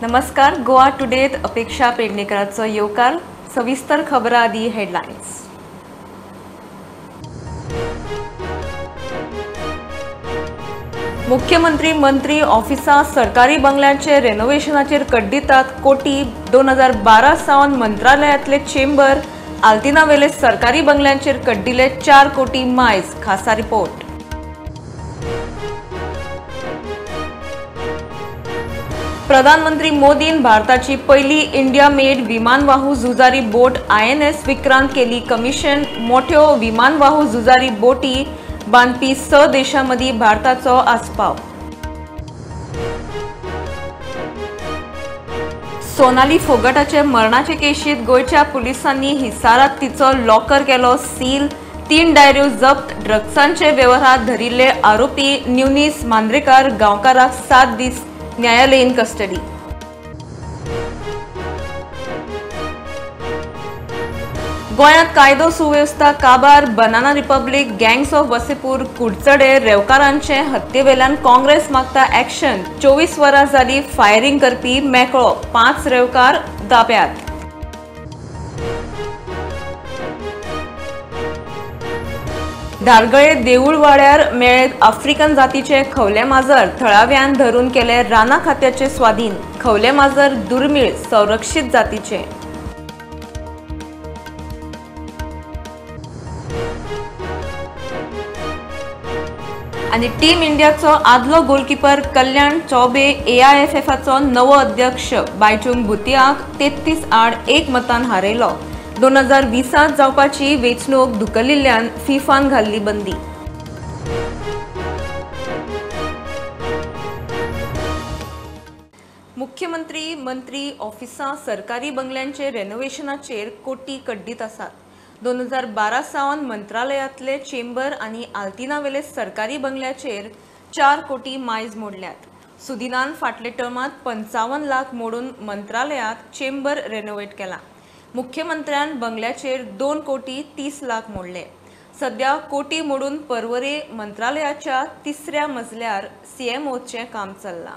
नमस्कार, गोवा टुडेत अपेक्षा पेडणेकराचो येवकार. सविस्तर खबरां आदी हेडलायन्स. मुख्यमंत्री मंत्री ऑफिसां सरकारी बंगल्यांचे रेनोव्हेशनाचेर कड्डितात कोटी. 2012 सावन मंत्रालयांतले चेंबर आल्तिनावेले सरकारी बंगल्यांचेर कड्डिले 4 कोटी मायज. खासा रिपोर्ट. प्रधानमंत्री मोदीन भारताची पहिली इंडिया मेड विमानवाहू झुजारी बोट INS Vikrant केली कमिशन. मोठ्यो विमानवाहू झुजारी बोटी बांदपी 6 देशांमदीं भारताचो आस्पाव. सोनाली फोगटाचे मरणाचे केशीत गोंयच्या पुलिसांनी हिसारात तिचो लॉकर केलो सील. 3 डायऱ्यो जप्त. ड्रग्सांचे वेव्हारात धरिल्ले आरोपी न्युनीस मांद्रेकार गांवकाराक 7 दीस न्यायालयीन कस्टडी. गोंयांत कायदो सुवेवस्था काबार. Banana Republic, Gangs of Wasseypur, Kudchade रेवकारांचे हत्येवेल्यान Congress मागता ॲक्शन. 24 वरां जाली फायरिंग करपी मेकळो. 5 रेवकार दाब्यात. धारगळे देऊळवाड्यार मेळ्ळे आफ्रिकन जातीचे खवले माजर. थळाव्यान धरून केले राना खात्याचे स्वाधीन. खवले माजर दुर्मीळ संरक्षित जातीचे. आनी टीम इंडियाचो आदलो गोलकीपर कल्याण चौबे AIFFाचो नवो अध्यक्ष. बायचुंग भुतियाक 33-1 मतान हारयलो. 2020 जावपाची वेंचणूक धुकलिल्ल्यान फिफान घाल्ली बंदी. मुख्यमंत्री मंत्री ऑफिसां सरकारी बंगल्यांचे रेनोव्हेशनाचेर कोटी कड्डीत आसात. 2012 सावन मंत्रालयांतले चेंबर आनी आल्तिनावेले सरकारी बंगल्याचेर 4 कोटी मायज मोडल्यात. सुदिनान फाटले टर्मांत 55 लाख मोडून मंत्रालयांत चेंबर रेनोव्हेट केला. मुख्यमंत्र्यान बंगल्याचेर 2 कोटी 30 लाख मोडले. सध्या कोटी मोडून पर्वरे मंत्रालयाच्या 3ऱ्या मजल्यार CMOचें काम चल्लां.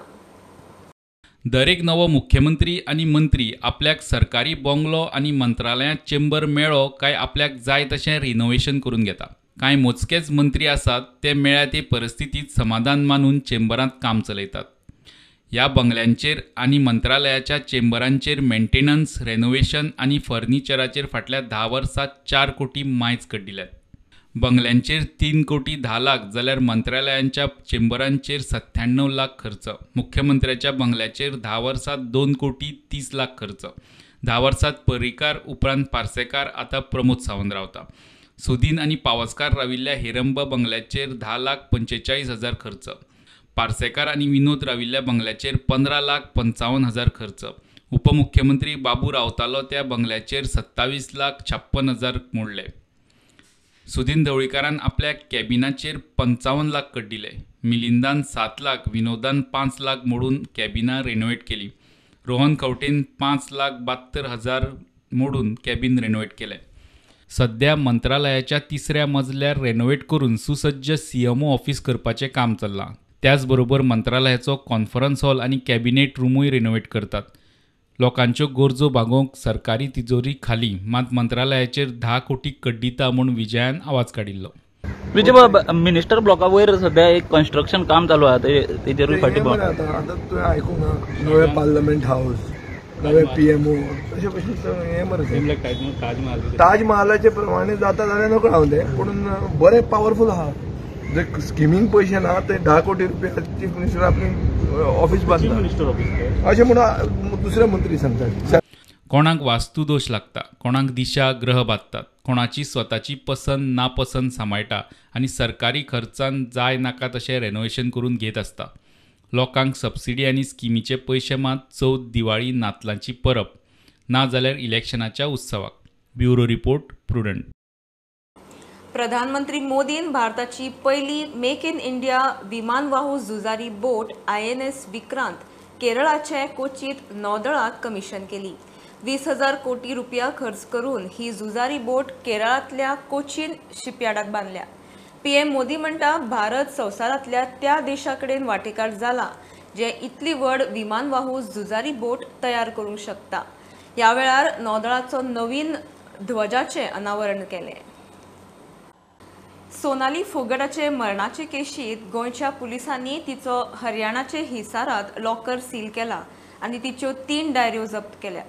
दरेक नवो मुख्यमंत्री आनी मंत्री आपल्याक सरकारी बंगलो आनी मंत्रालयांत चेंबर मेळ्ळो काय आपल्याक जाय तशें रिनोव्हेशन करून घेता. कांय मोजकेच मंत्री आसात ते मेळ्ळ्या ते परिस्थितीत समाधान मानून चेंबरांत काम चलयतात. ह्या बंगल्यांचेर आनी मंत्रालयाच्या चेंबरांचेर मेंटेनन्स, रेनोव्हेशन आनी फर्निचराचेर फाटल्या 10 वर्सांत 4 कोटी मायज कड्डिल्यात. बंगल्यांचेर 3 कोटी 10 लाख जाल्यार मंत्रालयांच्या चेंबरांचेर 97 लाख खर्च. मुख्यमंत्र्याच्या बंगल्याचेर 10 वर्सांत 2 कोटी 30 लाख खर्च. 10 वर्सांत पर्रीकार, उपरांत पार्सेकार, आतां प्रमोद सावंत रावता. सुदीन आनी पावसकार राविल्ल्या हेरंब बंगल्याचेर 10 लाख 45 हजार खर्च. पार्सेकार आनी विनोद राविल्ल्या बंगल्याचेर 15 लाख 55 हजार खर्च. उपमुख्यमंत्री बाबू रावतालो त्या बंगल्याचेर 27 लाख 56 हजार मोडले. सुदीन ढवळीकारान आपल्या कॅबिनाचेर 55 लाख कड्डिले. मिलिंदान 7 लाख, विनोदान 5 लाख मोडून कॅबिनां रेनोव्हेट केली. रोहन खंवटेन 5 लाख 72 हजार मोडून कॅबिन रेनोव्हेट केलें. सध्या मंत्रालयाच्या 3ऱ्या मजल्यार रेनोव्हेट करून सुसज्ज CMO office करपाचें काम चल्लां. त्याचबरोबर मंत्रालयाचो कॉन्फरन्स हॉल आनी कॅबिनेट रुमूय रेनोव्हेट करतात. लोकांच्यो गरजो भागोवंक सरकारी तिजोरी खाली, मात मंत्रालयाचेर 10 कोटी कड्डिता म्हूण विजयान आवाज काडिल्लो. विजय बाब, मिनिस्टर ब्लॉका वयर सध्या एक कन्स्ट्रक्शन काम चालू आहा, तेजेरूय फाटी आतां तुवें आयकूंक ना, नवें पार्लमेंट हावस, नवें PMO, अशें भशेन हें मरे ताजमहालाचे प्रमाणे जाता जाल्यार नकळो हांव तें, पूण बरें पावरफूल आहा. जे स्किमींग पयशे ना ते 10 कोटी रुपया चीफ मिनिस्टर आपली ऑफिस बांदता अशें म्हणून दुसरे मंत्री सांगतात. कोणाक वास्तू दोश लागता, कोणाक दिशा ग्रह बादतात, कोणाची स्वताची पसंत नापसंत सांबाळटा आनी सरकारी खर्चान जाय नाका तशें रेनोव्हेशन करून घेत आसता. लोकांक सबसिडी आनी स्किमीचे पयशे मात चवथ, दिवाळी, नातलांची परब ना जाल्यार इलेक्शनाच्या उत्सवाक. Bureau report, Prudent. प्रधानमंत्री मोदीन भारताची पहिली मेक इन इंडिया विमानवाहू झुजारी बोट INS Vikrant केरळाचे कोचीत नौदळात कमिशन केली. 20,000 कोटी रुपया खर्च करून ही झुजारी बोट केरळांतल्या कोचीन शिपयार्डात बांदल्या. PM Modi म्हणटा, भारत संवसारांतल्या त्या देशा कडेन वांटेकार जाला जे इतली व्हड विमानवाहू झुजारी बोट तयार करूंक शकता. ह्या वेळार नौदळाचो नवीन ध्वजाचें अनावरण केलें. सोनाली फोगटाचे मरणाचे केशीत गोंयच्या पुलिसांनी तिचो हरियाणाचे हिसारात लॉकर सील केला आनी तिच्यो 3 डायऱ्यो जप्त केल्या.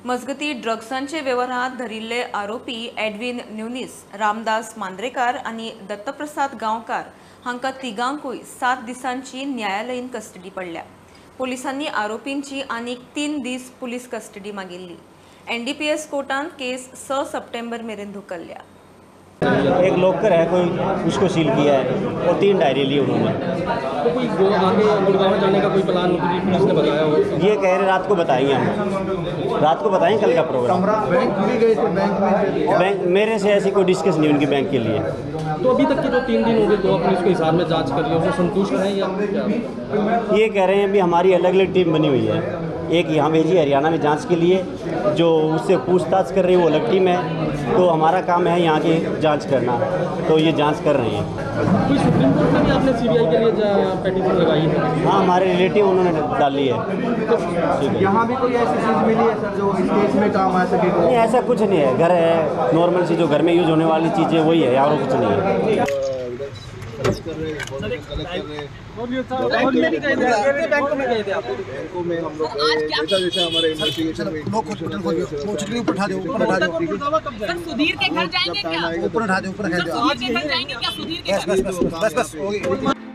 मजगती ड्रग्सांचे वेव्हारांत धरिल्ले आरोपी एडविन न्युनीस, रामदास मांद्रेकार आनी दत्तप्रसाद गांवकार हांकां तिगांकूय 7 दिसांची न्यायालयीन कस्टडी पडल्या. पोलिसांनी आरोपींची आनीक 3 दीस पुलीस कस्टडी मागिल्ली. एनडीपीएस कोर्टान केस 6 सप्टेंबर मेरेन धुकल्ल्या. एक लॉकर है कोई, उसको सील किया है और 3 डायरी ली उन्होंने। तो कोई आगे गुड़गांव जाने का कोई प्लान पुलिस ने बताया हो? ये कह रहे रात को बताएंगे, हम रात को बताएंगे कल का प्रोग्राम। बैंक भी गए थे, बैंक में बैंक मेरे से ऐसी कोई डिस्कस नहीं उनकी बैंक के लिए। तो अभी तक के जो 3 दिन हो गए गोवा पुलिस को हिसार में जाँच कर रही है, उसमें संतुष्ट है या क्या? ये कह रहे हैं अभी हमारी अलग अलग टीम बनी हुई है, एक यहाँ भेजी हरियाणा में जांच के लिए, जो उससे पूछताछ कर रही है वो अलग टीम है, तो हमारा काम है यहाँ की जांच करना, तो ये जांच कर रहे हैं। कोई सुप्रीम कोर्ट में भी आपने सीबीआई के लिए पिटीशन लगाई है? हाँ, हमारे रिलेटिव उन्होंने डाली है। यहाँ भी कोई ऐसी चीज़ मिली है सर जो इस केस में काम आ सके? नहीं, ऐसा कुछ नहीं है, घर है नॉर्मल सी जो घर में यूज होने वाली चीज़ें वही है, और कुछ नहीं है। बैंकों में हम लोग जैसा जैसा हमारे इन्वेस्टिगेशन में सुधीर के घर जाएंगे क्या?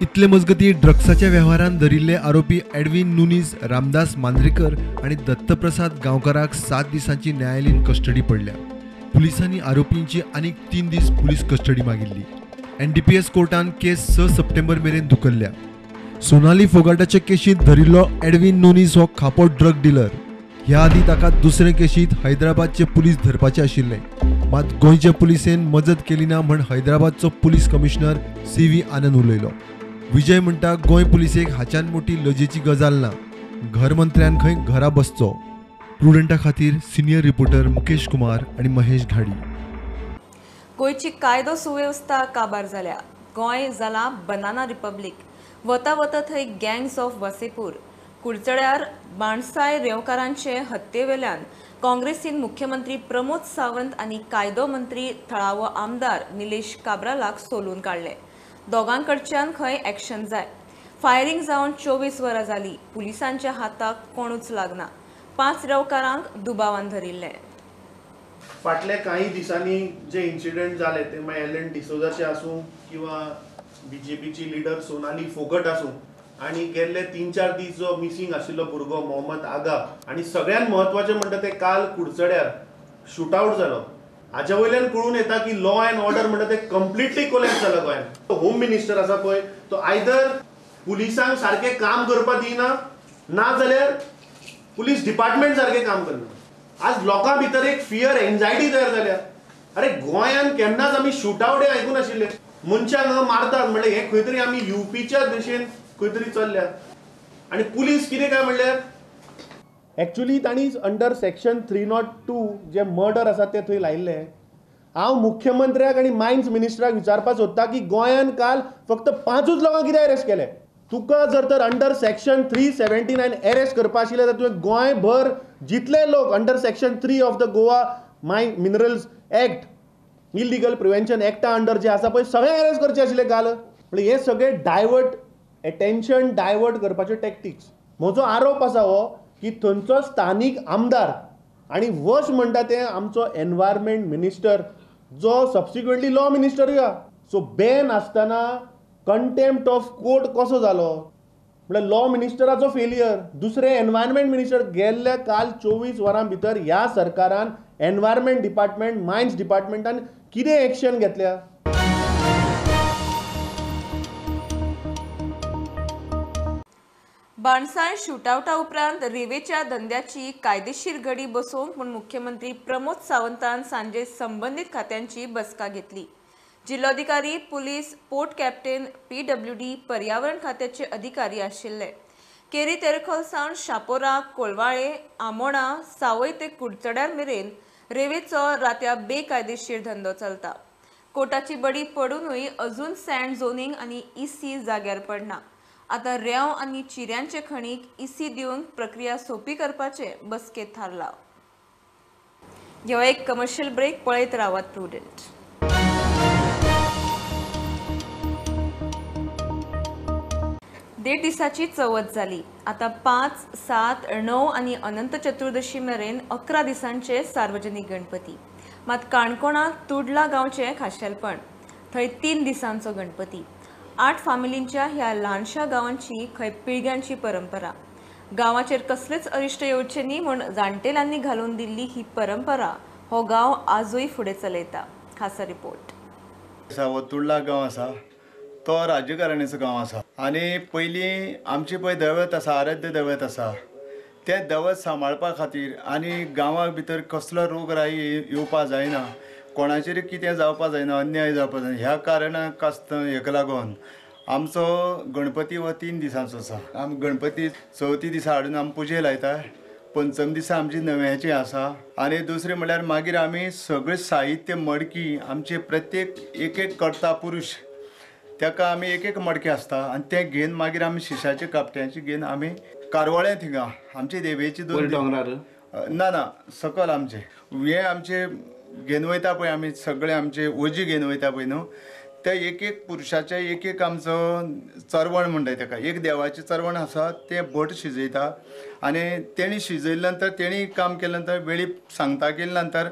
इतले मजगती ड्रग्साच्या वेव्हारान धरिल्ले आरोपी एडविन नुनीस, रामदास मांद्रेकर आनी दत्तप्रसाद गांवकाराक 7 दिसांची न्यायालयीन कस्टडी पडल्या. पुलिसांनी आरोपींची आनीक 3 दीस पुलीस कस्टडी मागिल्ली. एनडीपीएस कोर्टान केस 6 सप्टेंबर मेरेन धुकल्ल्या. सोनाली फोगाटाचे केशींत धरिल्लो एडविन नुनीस हो खापो ड्रग डिलर. ह्या आदी ताका दुसरे केशींत हैदराबादचे पुलीस धरपाचे आशिल्ले, मात गोंयचे पुलिसेन मजत केली ना म्हण हैदराबादचो पुलीस कमिशनर CV आनंद उलयलो. विजय म्हणटा गोंय पुलिसेक हाच्यान मोठी लजेची गजाल ना, घरमंत्र्यान खंय घरा बसचो. प्रुडंटा खातीर सिनियर रिपोर्टर मुकेश कुमार आनी महेश घाडी. गोंयची कायदो सुवेवस्था काबार जाल्या. गोंय जाला बनाना रिपब्लीक. वता वता थंय गँग्स ऑफ वासेपूर. कुडचड्यार बाणसाय रेंवकारांचे हत्येवेल्यान काँग्रेसीन मुख्यमंत्री प्रमोद सावंत आनी कायदो मंत्री थळावो आमदार निलेश काब्रालाक सोलून काडले. दोगांकडच्यान खंय एक्शन जाय. फायरिंग जावन 24 वरां जाली, पुलिसांच्या हाताक कोणूच लागना. 5 रेंवकारांक दुबावान धरिल्ले. फाटल्या काही दिसांनी जे इन्सिडंट जाले ते मागीर एलन डिसोजाचे आसूं किंवा बीजेपीची लिडर सोनाली फोगट आसूं आनी गेल्ले 3-4 दीस जो मिसिंग आशिल्लो भुरगो मोहम्मद आगा, आनी सगळ्यांत म्हत्वाचें म्हणटा ते काल कुडचड्यार शूटआवट जालो. हाज्या वयल्यान कळून येता की लॉ एंड ऑर्डर म्हणटा ते कंप्लिटली कोलॅप्स जाला गोंयांत. होम मिनिस्टर आसा पळय तो आयदर पुलिसांक सारकें काम करपाक दिना, ना जाल्यार पुलीस डिपार्टमेंट सारकें काम करना. आज लोकां भितर एक फियर एन्जायटी तयार जाल्या. अरे गोंयांत केन्नाच आमी शूटआवट आयकूं नाशिल्ले, मनशांक मारतात म्हणल्यार हें खंय तरी आमी युपीच्या दिशेन खंय तरी चल्ल्या. आनी पुलीस कितें काय म्हणल्यार एक्चुअली तांणी अंडर सेक्शन 302 जे मर्डर आसा ते थंय लायिल्ले. हांव मुख्यमंत्र्याक आनी मायन्स मिनिस्टराक विचारपाक सोदता की गोंयांत काल फक्त 5 लोकांक कित्याक अरेस्ट केले? तुका जर तर अंडर सेक्शन 379 अरेस्ट करपा आशिल्लें जाल्यार तुवें गोंयभर जितले लोक under section 3 of the Goa mine minerals act, illegal prevention एक्टा अंडर जे आसा पळय सगळे अरेस्ट करचे आशिल्ले काल. म्हणल्यार हे सगळे डायवर्ट एटेन्शन डायवर्ट करपाचे टॅक्टिक्स. म्हजो आरोप आसा हो की थंयचो स्थानीक आमदार आनी वश म्हणटा ते आमचो एनवायरमेंट मिनिस्टर जो सबसिक्वंटली लॉ मिनिस्टरूय आसा, सो बॅन आसतना कंटेम्प्ट ऑफ कोर्ट कसो जालो म्हणल्यार लॉ मिनिस्टराचो फेलियर. दुसरें एनवायरमेंट मिनिस्टर गेल्ल्या काल 24 वरां भितर ह्या सरकारान एनवायरमेंट डिपार्टमेंट, मायन्स डिपार्टमेंटान कितें एक्शन घेतल्या? बाणसाय शूटआवटा उपरांत रेवेच्या धंद्याची कायदेशीर घडी बसोवंक म्हूण मुख्यमंत्री प्रमोद सावंतान सांजे संबंदीत खात्यांची बसका घेतली. जिल्लोधिकारी, पुलीस, पोर्ट कॅप्टन, PWD, पर्यावरण खात्याचे अधिकारी आशिल्ले. केरी तेरखोल सावन शापोरा, कोलवाळे, आमोणा, सावय ते कुडचड्यार मेरेन रेवेचो रात्या बेकायदेशीर धंदो चलता. कोर्टाची बडी पडुनूय अजून सँड झोनींग आनी EC जाग्यार पडना. आतां रेंव आनी चिऱ्यांचे खणीक इसी दिवन प्रक्रिया सोंपी करपाचें बसकेंत थारलां. घेवया एक कमर्शियल ब्रेक, पळयत रावात प्रुडंट. देड दिसाची चवथ जाली. आतां 5, 7, 9 आनी अनंत चतुर्दशी मेरेन 11 दिसांचे सार्वजनीक गणपती. मात काणकोणांत तुडला गांवचें खाशेलपण, थंय 3 दिसांचो गणपती. 8 फामिलींच्या ह्या ल्हानशा गांवांची खंय पिळग्यांची परंपरा. गांवाचेर कसलेच अरिश्ट येवचें न्ही म्हूण जाणटेल्यांनी घालून दिल्ली ही परंपरा हो गांव आजूय फुडें चलयता. खासा रिपोर्ट. हो तुडला गांव आसा तो राज्यकारणीचो गांव आसा आनी पयलीं आमची पळय दैवत आसा, आराध्य दैवत आसा, तें दैवत सांबाळपा खातीर आनी गांवा भितर कसलो रोग राय येवपा जायना, कोणाचेर कितें जावपा जायना, अन्याय जावपा जायना, ह्या कारणाक हेका लागून आमचो गणपती हो 3 दिसांचो आसा. आमी गणपती चवथी दिसा हाडून आमी पुजे लायता, पंचम दिसा आमची नव्याची आसा आनी दुसरें म्हणल्यार मागीर आमी सगळें साहित्य मडकी आमचे प्रत्येक एक एक कर्ता पुरुश ताका आमी एक एक मडके आसता आनी तें घेवन मागीर आमी शिशाचे कापट्यांचे घेवन आमी कारवाळ्या थिंगा आमचे देवेची दोन दोंगरार ना ना सकल आमचे हे आमचे घेवन वयता पळय, आमी सगळे आमचे ओजी घेवन वयता पळय न्हू, ते एक एक पुरुशाचे एक एक आमचो चरवण म्हणटा ताका, एक देवाचें चरवण आसा तें भट शिजयता आनी तेणी शिजयले नंतर तेणी काम केले नंतर वेळी सांगता केले नंतर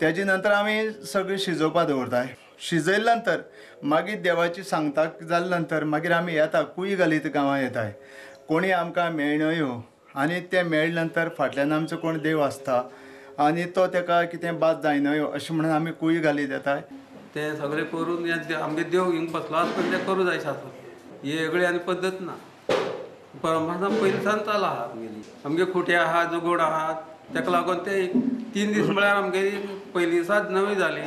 तेजे नंतर आमी सगळें शिजोवपा दवरताय. शिजयले नंतर मागीर देवाची सांगता जाले नंतर मागीर आमी येता कुय घालीत गांवां येताय, कोणी आमकां मेळणयो आनी तें मेळ्ळे नंतर फाटल्यान आमचो कोण देव आसता आनी तो ताका कितें बाद जायना अशें म्हणून आमी कुय घालीत येताय. ते सगळें करून आमगे देव हिंग बसलो आसा पण ते करूं जाय आसा, ही वेगळी आनी पद्दत ना, परंपरा पयलीं सावन चालू आहा आमगेली. आमगे खुटे आहा, जोगोड आहा, ताका लागून ते 3 दीस म्हळ्यार आमगेली पयलीं दिसा नवी जाली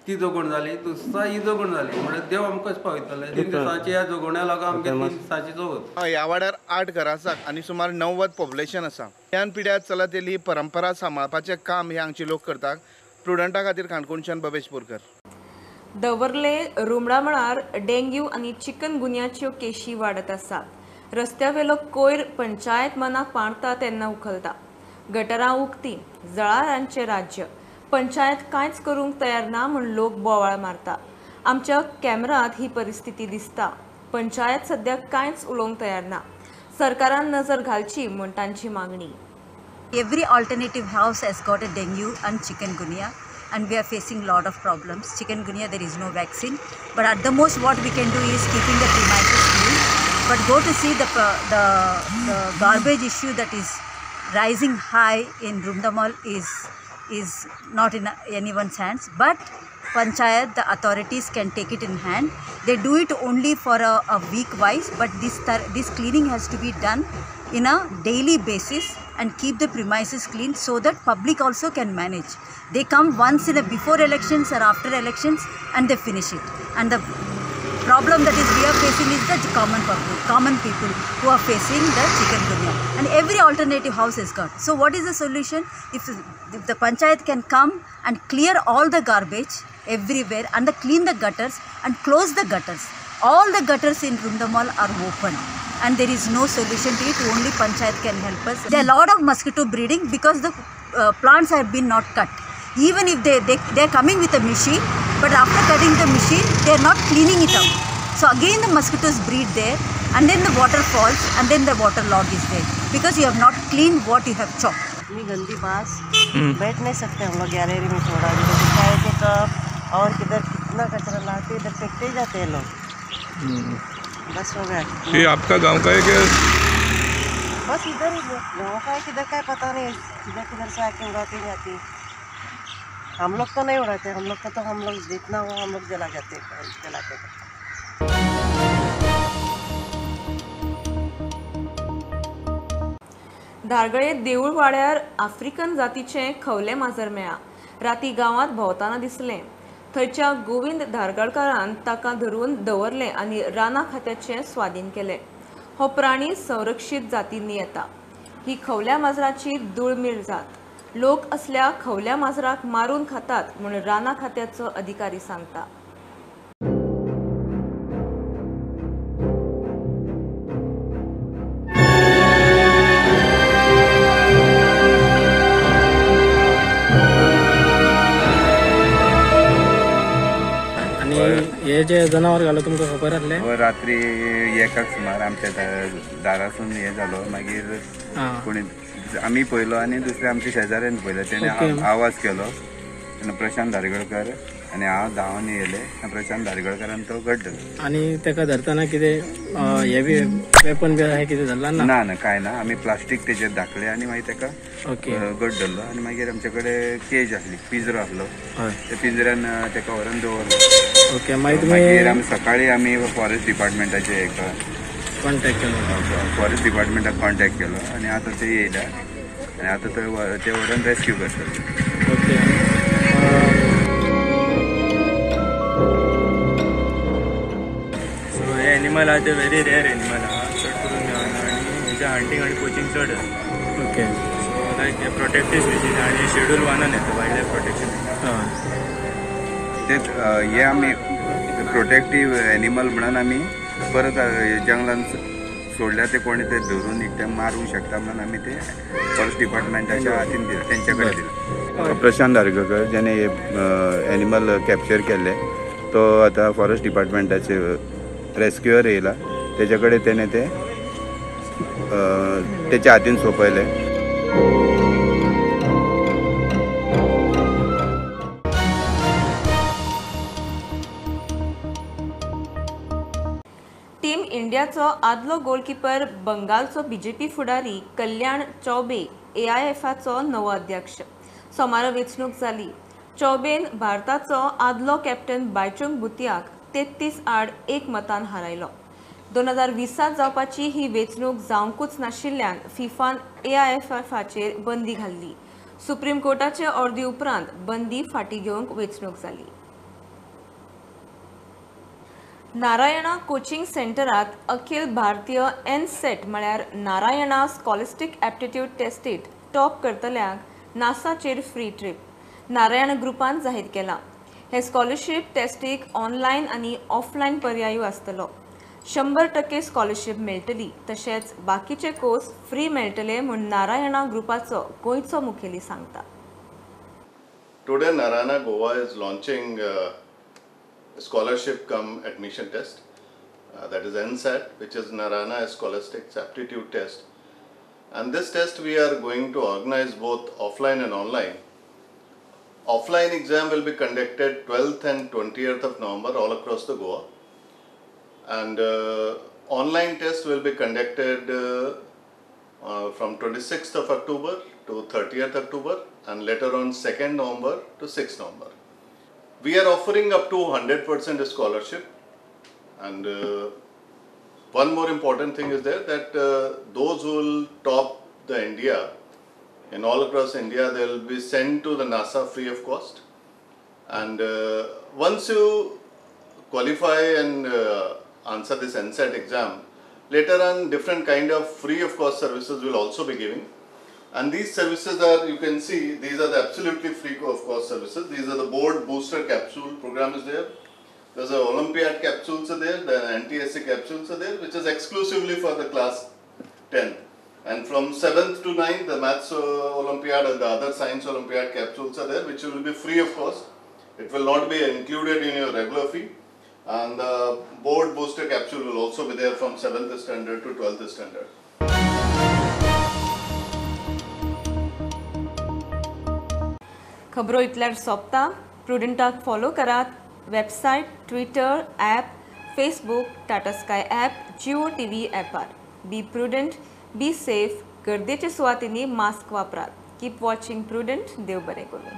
ती जोगण जाली, दुसरा ही जोगण जाली, म्हळ्यार देव आमकां कशें पावयतले. 3 दिसांची ह्या जोगण्या लागून आमगे 3 दिसांची चवथ. ह्या वाड्यार 8 घरां आसात आनी सुमार 90 पॉप्युलेशन आसा. पिळग्यान पिळग्यार चलत येयल्ली ही परंपरा सांबाळपाचें काम हे हांगचे लोक करतात. प्रुडंटा खातीर काणकोणच्यान बबेश बोरकर. दवर्ले रुमडामळार डेंग्यू आनी चिकनगुन्याच्यो केशी वाडत आसात. रस्त्यावेलो कोयर पंचायत मनाक पाणता तेन्ना उखलता. गटरां उक्ती, जळारांचें राज्य. पंचायत कांयच करूंक तयार ना म्हूण लोक बोवाळ मारता. आमच्या कॅमेरांत ही परिस्थिती दिसता. पंचायत सद्या कांयच उलोवंक तयार ना. सरकारान नजर घालची म्हूण तांची मागणी. Every alternative house has got a dengue and chikungunya and we are facing lot of problems. Chikungunya, there is no vaccine, but at the most what we can do is keeping the premises clean. But go to see the garbage issue that is rising high in Rumdamal is not in anyone's hands, but panchayat, the authorities can take it in hand. They do it only for a week wise, but this cleaning has to be done in a daily basis and keep the premises clean so that public also can manage. They come once in a before elections or after elections and they finish it. And the problem that is we are facing is the common public, common people who are facing the chikungunya. And every alternative house has got. So what is the solution? If the panchayat can come and clear all the garbage everywhere and clean the gutters and close the gutters. All the gutters in Rumdamal are open and there is no solution to it. Only panchayat can help us. There are a lot of mosquito breeding because the plants have been not cut. Even if they are coming with a machine, but after cutting the machine, they are not cleaning it up. So again the mosquitoes breed there and then the water falls and then the water log is there because you have not cleaned what you have chopped. इतनी गंदी बास, बैठ नहीं सकते हम लोग gallery में, थोड़ा चाय K cup और किधर कितना कचरा लाते, इधर फेंकते ही जाते हैं लोग। बस हो गया। ये आपका गांव का है क्या? बस इधर ही गाँव का है, किधर का है पता नहीं, किधर किधर से आके उड़ाते जाती। हम लोग तो नहीं उड़ाते, हम लोग का तो हम लोग जितना हुआ हम लोग जला जाते, जलाते। धारगळे देऊळवाड्यार आफ्रिकन जातीचें खवलें माजर मेळ्ळां. राती गांवांत भोंवतना दिसलें. थंयच्या गोविंद धारगळकारान ताका धरून दवरलें आनी रानां खात्याचे स्वाधीन केलें. हो प्राणी संरक्षीत जातींनी येता. ही खवल्या माजराची दुर्मीळ जात. लोक असल्या खवल्या माजराक मारून खातात म्हूण रानां खात्याचो अधिकारी सांगता. हे जे जनावर घालो तुमकां खबर आसलें? रात्री एकाक सुमार आमच्या दारासून हे जालो, मागीर कोणी आमी पळयलो आनी दुसरे आमच्या शेजाऱ्यान पळयलो, तेणे आवाज केलो. प्रशांत धारगळकर आनी हांव धांवन येयले. प्रशांत धारगळकरान तो गट धरलो. आनी तेका धरतना कितें हे बी वेपन बी अशें कितें धरला? ना ना कांय ना, आमी प्लास्टीक तेजेर धाकले आनी मागीर तेका गट धरलो. आनी मागीर आमचे कडेन केज आसली, पिंजरो आसलो, त्या पिंजऱ्यान तेका व्हरून दवरलो. ओके. मागीर आमी सकाळी आमी फॉरेस्ट डिपार्टमेंटाचे एक कॉन्टॅक्ट केलो, फॉरेस्ट डिपार्टमेंटाक कॉन्टॅक्ट केलो आनी आतां ते येयल्या आनी आतां ते व्हरून रेस्क्यू करतले. ओके. सो हे एनिमल आहा ते व्हेरी रेअर एनिमल आहा, चड करून मेळना आनी हेजे हंटींग आनी पोचिंग चड आसा. ओके. सो लायक हे प्रोटेक्टीव स्पिशीज आनी शेड्यूल वनान येता, वायल्ड लायफ प्रोटेक्शन. तेच हे आमी प्रोटेक्टीव एनिमल म्हणून आमी परत जंगलान सोडल्यार ते कोणी ते धरून एकटे मारूंक शकता म्हणून आमी ते फॉरेस्ट डिपार्टमेंटाच्या हातीन दिले, तेंचे कडेन दिले. प्रशांत धारगळकर ज्याने हे एनिमल कॅप्चर केल्ले तो आतां फॉरेस्ट डिपार्टमेंटाचे रेस्क्युअर येयला, तेजे कडेन तेणे ते तेच्या हातीन सोंपयले. टीम इंडियाचो आदलो गोलकीपर बंगालचो बीजेपी फुडारी कल्याण चौबे एआयएफाचो नवो अध्यक्ष. सोमारा वेंचणूक जाली. चौबेन भारताचो आदलो कॅप्टन बायचुंग भुतियाक 33-1 मतान हारायलो. 2020 जावपाची ही वेंचणूक जावंकूच नाशिल्ल्यान फिफान एआयएफएफाचेर बंदी घाल्ली. सुप्रीम कोर्टाचे ऑर्दी उपरांत बंदी फाटीं घेवंक वेंचणूक जाली. नारायणा कोचिंग सेंटरात अखिल भारतीय एनसेट म्हळ्यार नारायणा स्कॉलिस्टीक एप्टिट्यूड टेस्टीत टॉप करतल्यांक नासाचेर फ्री ट्रीप नारायण ग्रुपान जाहीर केला. हे स्कॉलरशीप टेस्टीक ऑनलायन आनी ऑफलायन पर्यायूय आसतलो. 100% स्कॉलरशीप मेळटली, तशेंच बाकीचे कोर्स फ्री मेळटले म्हूण नारायणा ग्रुपाचो गोंयचो मुखेली सांगता. Today Narayana Goa is launching scholarship cum admission test, that is NSAT, which is Narayana Scholastic Aptitude Test. And this test we are going to organize both offline and online. Offline exam will be conducted 12th and 20th of November all across the Goa, and online test will be conducted from 26th of October to 30th October and later on 2nd November to 6th November. We are offering up to 100% scholarship, and one more important thing is there that those who will top the India in all across India, they will be sent to the NASA free of cost. And once you qualify and answer this NSAT exam, later on different kind of free of cost services will also be giving. And these services are, you can see, these are the absolutely free of cost services. These are the board booster capsule program is there. There's a Olympiad capsules are there, the NTSC capsules are there, which is exclusively for the class 10. And from 7th to 9th, the Maths Olympiad and the other Science Olympiad capsules are there, which will be free of cost. It will not be included in your regular fee. And the board booster capsule will also be there from 7th standard to 12th standard. खबरो इतल्यार सोंपता. प्रुडंटाक follow करात. Website, Twitter, app, Facebook, Tata Sky app, Jio TV ॲपार. Be prudent, be safe. गर्देच्या सुवातींनी mask वापरात. Keep watching prudent. देव बरें करूं.